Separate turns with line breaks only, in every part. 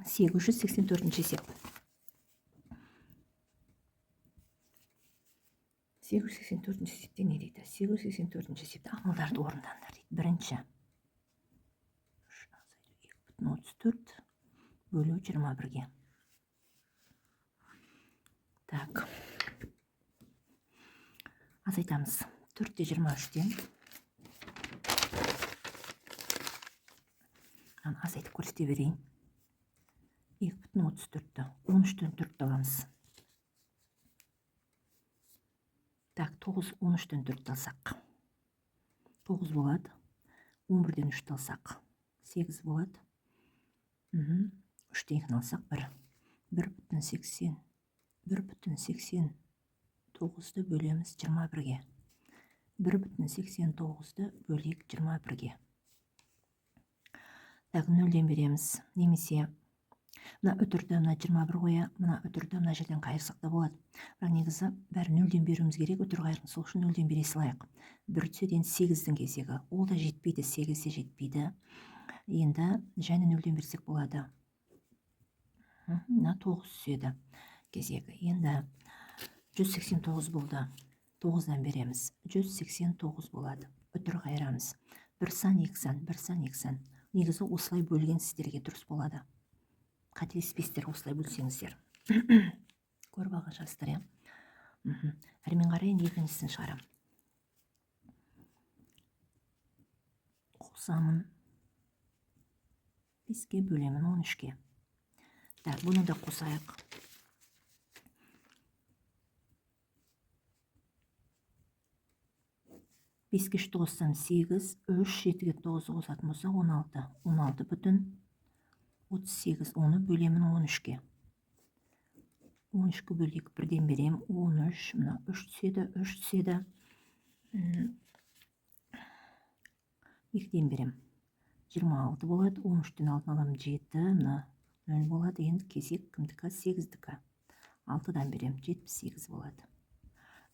884 есеп. 884 есепте не дейді? 884 есепте амалдарды орындаңдар дейді. Бірінші. 3 азайту 2,34 бөлу 21-ге. Так. Азайтамыз. 4-те 23-тен. Азайтып көрсете берейін. 2,34-ті. 13-тен 4-ті аламыз. Так, 9, 13-тен 4-ті алсақ. 9 болады. 11-ден 3-ті алсақ. 8 болады. 3-тен 2-ні алсақ 1. 1,80. 1,89-ды бөлеміз 21-ге. 1,89-ды бөлейік 21-ге. Так, 0-ден береміз. Немесе мына үтірді мына 21 қоя, мына үтірді мына жерден қайырсақ та болады. Бірақ негізі бәрі 0-ден беруіміз керек, үтір қайырын. Сол үшін 0-ден бере салайық. 1 түседі, енді 8-дің кезегі. Ол да жетпейді, 8 де жетпейді. Енді және 0-ден берсек болады. Мына 9 түседі кезегі. Енді 189 болды. 9-дан береміз. 189 болады. Үтір қайырамыз. 1 сан, 2 сан, 1 сан, 2 сан. Негізі осылай бөлген сіздерге дұрыс болады. Қателеспейсіздер осылай бөлсеңіздер. Көріп алған шығарсыздар, иә? Әрмен қарай енді екіншісін шығарамын. Қосамын. 5-ке бөлемін 13-ке. Так, бұны да қосайық. 5-ке 3-ті қоссам 8, 3, 7-ге 9-ды қосатын болсақ 16. 16 бүтін 38, оны бөлемін 13-ке. 13-ке бөлейік, бірден берем, 13, мына 3 түседі, 3 түседі. 2-ден берем. 26 болады, 13-тен алтыны аламын 7, мына 0 болады. Енді кезек кімдікі? 8-дікі. 6-дан берем, 78 болады.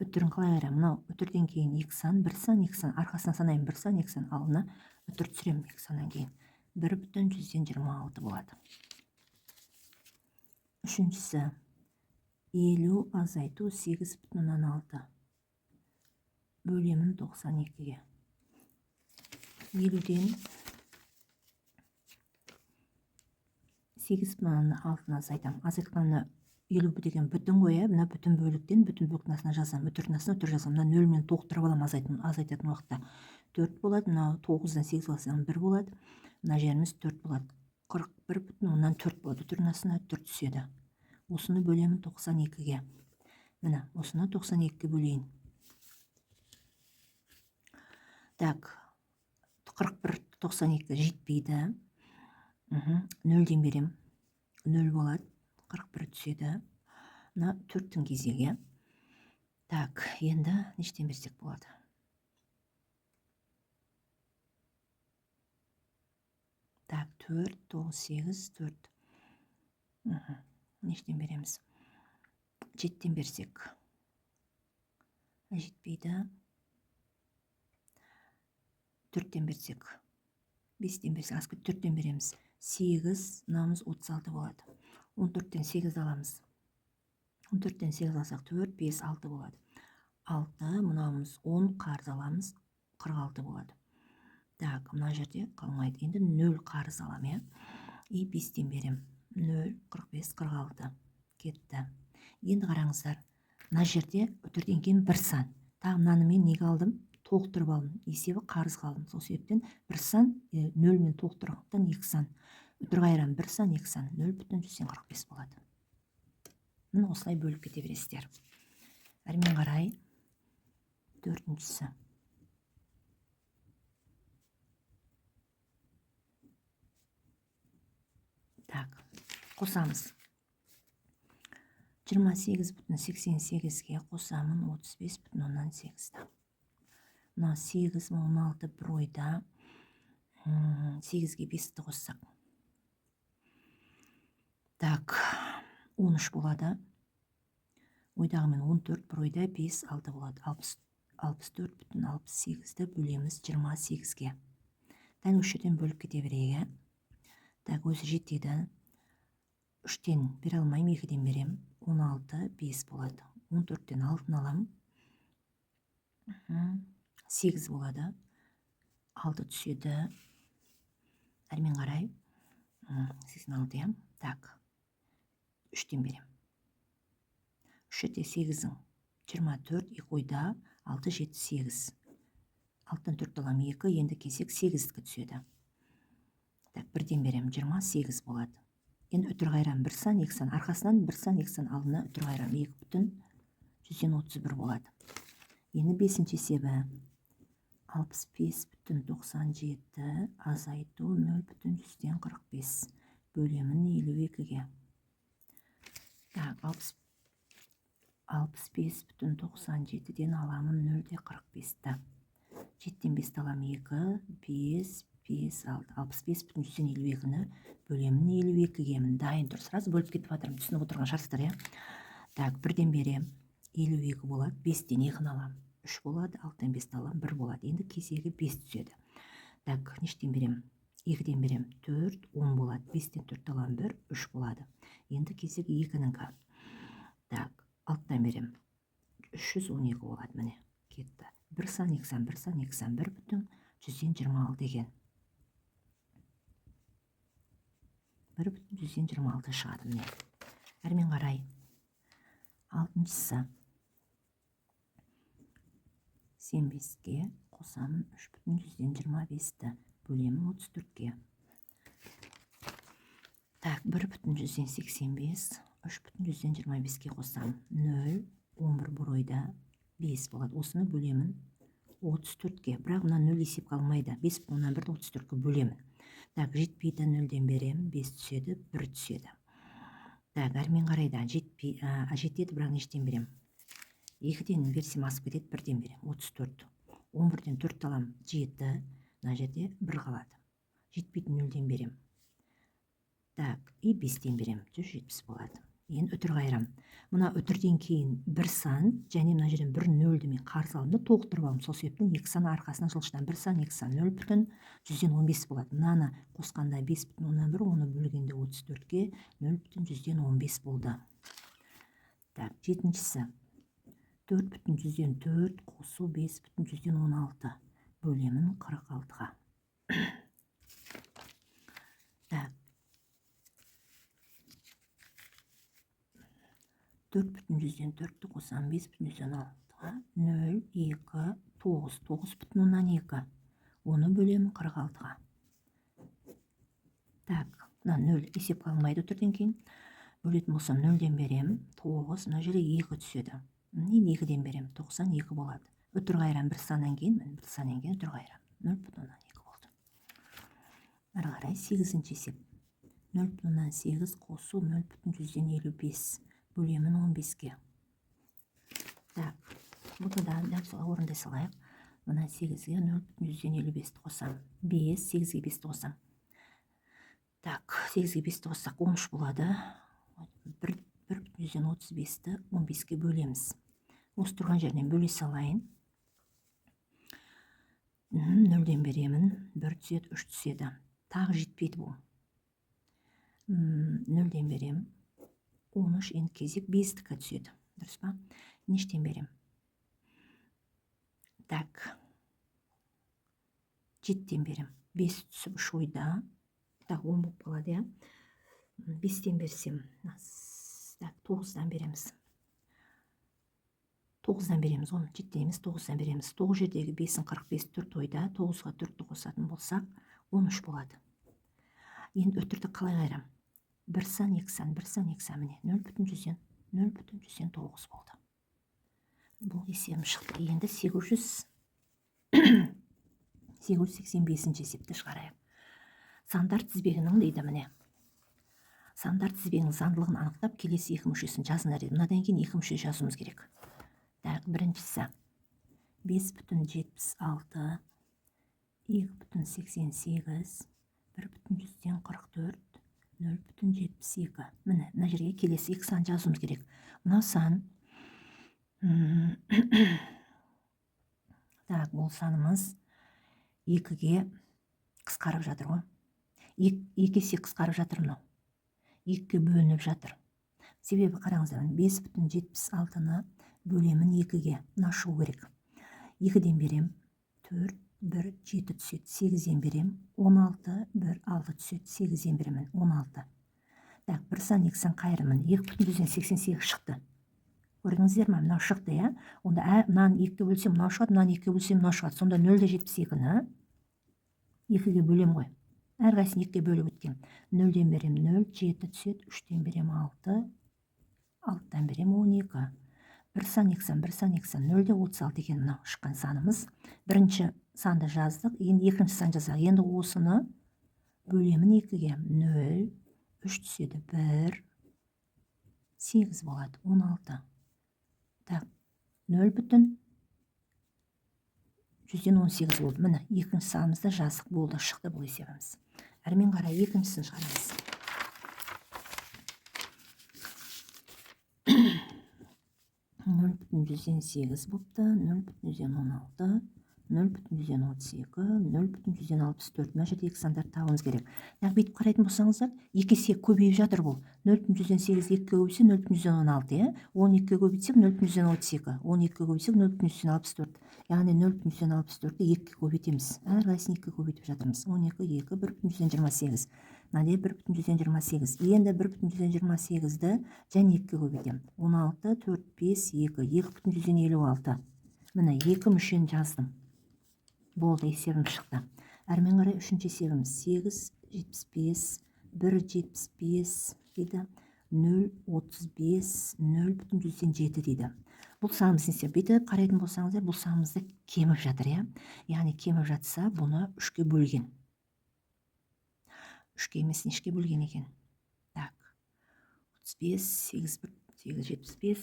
Үтірін қалай айырамын? Мынау үтірден кейін 2 сан, 1 сан, 2 сан. Арқасынан санаймын, 1 сан, 2 сан. Ал мына үтір түсіремін 2 саннан кейін. 1,26 болады. Үшіншісі 50 азайту 8,6 бөлемін 92-ге. 50-ден 8,6-ны азайтамын. Азайтқанда 50 деген бүтін ғой, мына бүтін бөліктен бүтін бөліктің астына жазамын, үтірдің астына үтір жазамын. Мына 0-мен толықтырып аламын азайтатын уақытта. 4 болады, мына 9-дан 8 алсам 1 болады. Мына жеріміз 4 болады. 41,4 болады. Үтірдің астына үтір түседі. Осыны бөлемін 92-ге. Міне, осыны 92-ге бөлейін. Так, 41, 92 жетпейді. 0-ден берем. 0 болады. 41 түседі. Мына 4-тің кезегі. Так, енді нештен берсек болады? Так, 4, 9, 8, 4. Нештен береміз? 7-тен берсек. Жетпейді. 4-тен берсек. 5-тен берсек, асқы 4-тен береміз. 8, мынауымыз 36 болады. 14-тен 8 аламыз. 14-тен 8 алсақ 4, 5, 6 болады. 6, мынауымыз 10 қарыз аламыз, 46 болады. Так, мына жерде қалмайды. Енді 0 қарыз алам, иә? И 5-тен берем. 0, 45, 46. Кетті. Енді қараңыздар, мына жерде үтірден кейін бір сан. Тағы мынаны мен неге алдым? Толықтырып алдым. Есебі қарызға алдым. Сол себептен бір сан, 0 мен толықтырғандықтан 2 сан. Үтір қайырам 1 сан, 2 сан. 0,145 болады. Міне осылай бөліп кете бересіздер. Әрмен қарай төртіншісі. Так, қосамыз. 28,88-ге қосамын 35,8-ді. Мына 8, 16 бір ойда, 8-ге 5-ті қоссақ. Так, 13 болады. Ойдағымен 14, бір ойда 5, 6 болады. 64,68-ді бөлеміз 28-ге. Дәл осы жерден бөліп кете берейік, ә? Так, өзі жетеді. 3-тен бере алмаймын, 2-ден беремін. 16, 5 болады. 14-тен 6-ны аламын. 8 болады. 6 түседі. Әрмен қарай 86, иә. Так. 3-тен беремін. 3 жерде 8-ің 24, 2 ойда 6, 7, 8. 6-тан 4 аламын, 2, енді кезек 8-дікі түседі. Так, 1-ден беремін, 28 болады. Енді үтір қайырам, 1 сан, 2 сан, арқасынан 1 сан, 2 сан, алдына үтір қайырам, 2,131 болады. Енді 5-ші есебі 65,97 азайту 0,145 бөлемін 52-ге. Так, 65,97-ден аламын 0,45-ті. 7-тен 5-ті аламын, 2, 5, 5, 6. 65,152-ні бөлемін 52-ге. Дайын тұр. Сразу бөліп кетіп жатырмын. Түсініп отырған шығарсыздар, иә? Так, 1-ден берем. 52 болады. 5-тен 2-ні аламын. 3 болады. 6-тан 5-ті аламын. 1 болады. Енді кезегі 5 түседі. Так, нештен берем? 2-ден берем. 4, 10 болады. 5-тен 4-ті аламын. 1, 3 болады. Енді кезегі 2-нікі. Так, 6-тан берем. 312 болады. Міне, кетті. 1 сан, 2 сан, 1 сан, 2 сан, 1,126 екен. 1,126 шығады міне. Әрмен қарай. 6-шысы. 85-ке қосамын 3,125-ті. Бөлемін 34-ке. Так, 1,185, 3,125-ке қосамын. 0, 11 бір ойда 5 болады. Осыны бөлемін 34-ке. Бірақ мына 0 есепке алмайды. 5,1-ді 34-ке бөлемін. Так, жетпейді, 0-ден беремін, 5 түседі, 1 түседі. Так, әрмен қарай да жетеді, бірақ нештен беремін? 2-ден берсем асып кетеді, 1-ден беремін. 34. 11-ден 4 аламын, 7. Мына жерде 1 қалады. Жетпейтін 0-ден беремін. Так, и 5-тен беремін. 170 болады. Енді үтір қайырам. Мына үтірден кейін 1 сан, және мына жерден 1 нөлді мен қарыз алдым да толықтырып алдым. Сол себептен 2 сан арқасынан жылшыдан 1 сан, 2 сан 0,115 болады. Мынаны қосқанда 5,1, оны бөлгенде 34-ке 0,115 болды. Так, 7-шісі. 4,4 қосу 5,16 бөлемін 46-ға. Так. 4,4-ті қосам 5,16-ға 0, 2, 9, 9,2. Оны бөлемін 46-ға. Так, мына 0 есепке алмайды үтірден кейін. Бөлетін болсам 0-ден беремін, 9, мына жерде 2 түседі. Мен 2-ден беремін, 92 болады. Үтір қайырам бір саннан кейін, міне бір саннан кейін үтір қайырам. 0,2 болды. Әрі қарай 8-ші есеп. 0,8 қосу 0,155 бөлемін 15-ке. Так, бұны да дәл солай орындай салайық. Мына 8-ге 0,155-ті қосам. 5, 8-ге 5-ті қосам. Так, 8-ге 5-ті қоссақ 13 болады. 1,135-ті 15-ке бөлеміз. Осы тұрған жерінен бөле салайын. 0-ден беремін. 1 түседі, 3 түседі. Тағы жетпейді бұл. 0-ден беремін. 13, енді кезек 5-тікі түседі. Дұрыс па? Нештен берем? Так. 7-тен берем. 5 түсіп 3 ойда. Так, 10 болып қалады, иә. 5-тен берсем, так, 9-дан береміз. 9-дан береміз, оны 7-тен емес, 9-дан береміз. 9 жердегі 5-ін 45, 4 ойда, 9-ға 4-ті қосатын болсақ, 13 болады. Енді үтірді қалай қайырам? 1 сан, 2 сан, 1 сан, 2 сан, міне 0,09 болды. Бұл есебім шықты. Енді 885-ші есепті шығарайық. Сандар тізбегінің дейді міне. Сандар тізбегінің заңдылығын анықтап, келесі екі мүшесін жазыңдар дейді. Мынадан кейін екі мүше жазуымыз керек. Так, біріншісі 5,76, 2,88, 1,144, 0,72. Міне, мына жерге келесі екі сан жазуымыз керек. Мынау сан, так, бұл санымыз 2-ге қысқарып жатыр ғой. Екі есе қысқарып жатыр мынау. 2-ге бөлініп жатыр. Себебі қараңыздар, 5,76-ны бөлемін 2-ге. Мына шығу керек. 2-ден берем, 4, 1, 7 түседі. 8-ден берем, 16, 1, 6 түседі. 8-ден беремін, 16. Так, бір сан, екі сан қайырымын. 2,88 шықты. Көрдіңіздер ме? Мынау шықты, иә? Онда мынаны 2-ге бөлсем, мынау шығады, мынаны 2-ге бөлсем, мынау шығады. Сонда 0,72-ні 2-ге бөлем ғой. Әрқайсысын 2-ге бөліп өткен. 0-ден берем 0, 7 түседі, 3-тен берем 6, 6-тан берем 12. Бір сан, екі сан, бір сан, екі сан, 0,36 екен мынау шыққан санымыз. Бірінші санды жаздық, енді екінші сан жазайық. Енді осыны бөлемін 2-ге. 0, 3 түседі, 1, 8 болады, 16. Так, 0,18 болды. Міне, екінші санымызда жаздық, болды, шықты бұл есебіміз. Әрмен қарай екіншісін шығарамыз. 0,8 болыпты, 0,16, 0,32, 0,64. Мына жерде екі сандарды табуымыз керек. Так, бүйтіп қарайтын болсаңыздар, екі есе көбейіп жатыр бұл. 0,8 екіге көбейтсе 0,16, иә? 12-ге көбейтсек 0,32, 12-ге көбейтсек 0,64. Яғни 0,64-ті 2-ге көбейтеміз. Әрқайсысын 2-ге көбейтіп жатырмыз. 12, 2, 1,28. Мына 1,28. Енді 1,28-ді және 2-ге көбейтемін. 16, 4, 5, 2, 2,56. Міне, екі мүшені жаздым. Болды, есебім шықты. Әрмен қарай үшінші есебіміз 8, 75, 1, 75 дейді, 0, 35, 0,7 дейді. Бұл санымыз не істеп? Бүйтіп қарайтын болсаңыздар, бұл санымызды кеміп жатыр, иә? Яғни кеміп жатса, бұны 3-ке бөлген. 3-ке емес, нешке бөлген екен? Так, 35, 8, 1, 8, 75.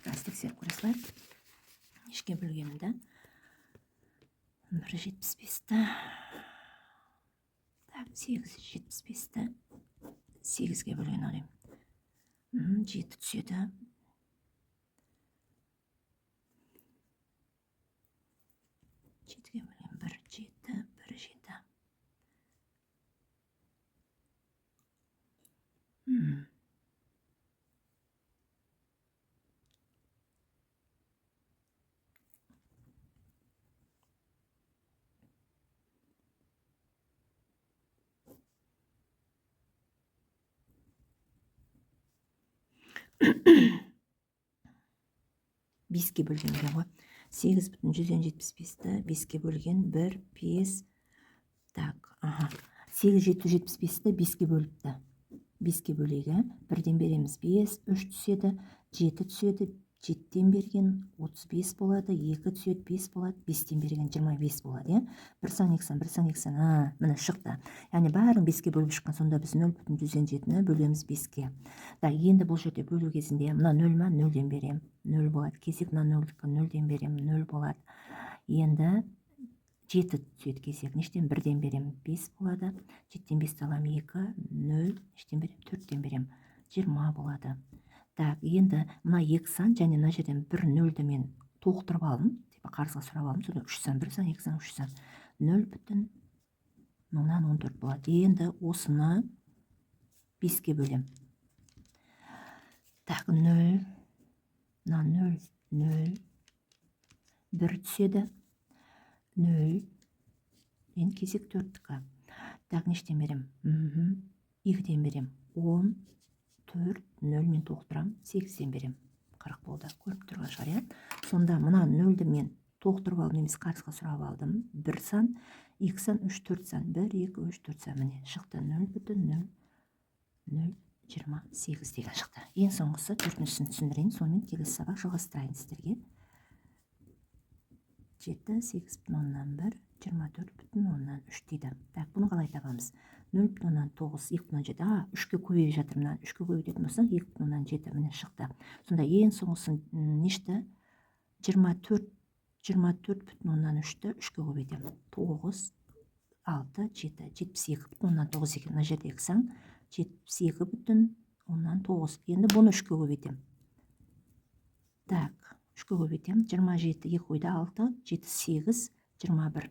Қазір тексеріп көре салайық. Нешке бөлгенімді. 1,75-ті. Так, 8,75-ті 8-ге бөлген ойлаймын. 7 түседі. 7-ге бөлген 1, 7, 1, 7. 5-ке бөлген екен ғой. 8,75-ті 5-ке бөлген 1, 5. Так, аха. 8,75-ті 5-ке бөліпті. 5-ке бөлегі. 1-ден береміз 5, 3 түседі, 7 түседі, 7-тен берген 35 болады, 2 түседі, 5 болады, 5-тен берген 25 болады, иә? Бір сан, екі сан, бір сан, екі сан. Міне шықты. Яғни бәрін 5-ке бөліп шыққан, сонда біз 0,7-ні бөлеміз 5-ке. Да, енді бұл жерде бөлу кезінде мына 0 ма, 0-ден берем, 0 болады. Кезек мына 0-дікі 0-ден берем, 0 болады. Енді 7 түседі кезек. Нештен 1-ден берем, 5 болады. 7-тен 5-ті аламын, 2, 0, нештен берем, 4-тен берем, 20 болады. Так, енді мына екі сан және мына жерден бір нөлді мен толықтырып алдым, типа қарызға сұрап алдым. Сонда 3 сан, 1 сан, 2 сан, 3 сан. 0,14 болады. Енді осыны 5-ке бөлем. Так, 0, мына 0, 0, 1 түседі, 0, енді кезек 4-тікі. Так, нештен берем? 2-ден берем, 10, 4, 0 мен толықтырам, 8-ден берем, 40 болды. Көріп тұрған шығар, иә? Сонда мына 0-ді мен толықтырып алдым, немесе қарызға сұрап алдым. 1 сан, 2 сан, 3, 4 сан. 1, 2, 3, 4 сан. Міне шықты 0,0028 деген шықты. Ең соңғысы төртіншісін түсіндірейін, сонымен келесі сабақ жалғастырайын сіздерге. 7, 8,1, 24,3 дейді. Так, бұны қалай табамыз? 0,9, 2,7. 3-ке көбейіп жатыр мына. 3-ке көбейтетін болсақ, 2,7 міне шықты. Сонда ең соңғысын нешті? 24,3-ті 3-ке көбейтемін. 9, 6, 7, 72,9 екен. Мына жердегі сан 72,9. Енді бұны 3-ке көбейтемін. Так, 3-ке көбейтемін. 27, 2 қойды 6, 7, 8, 21.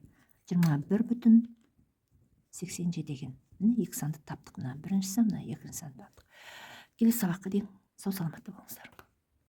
21,87 екен. Міне, екі санды таптық. Мына біріншісі, мына екінші санды таптық. Келесі сабаққа дейін сау саламатта болыңыздар.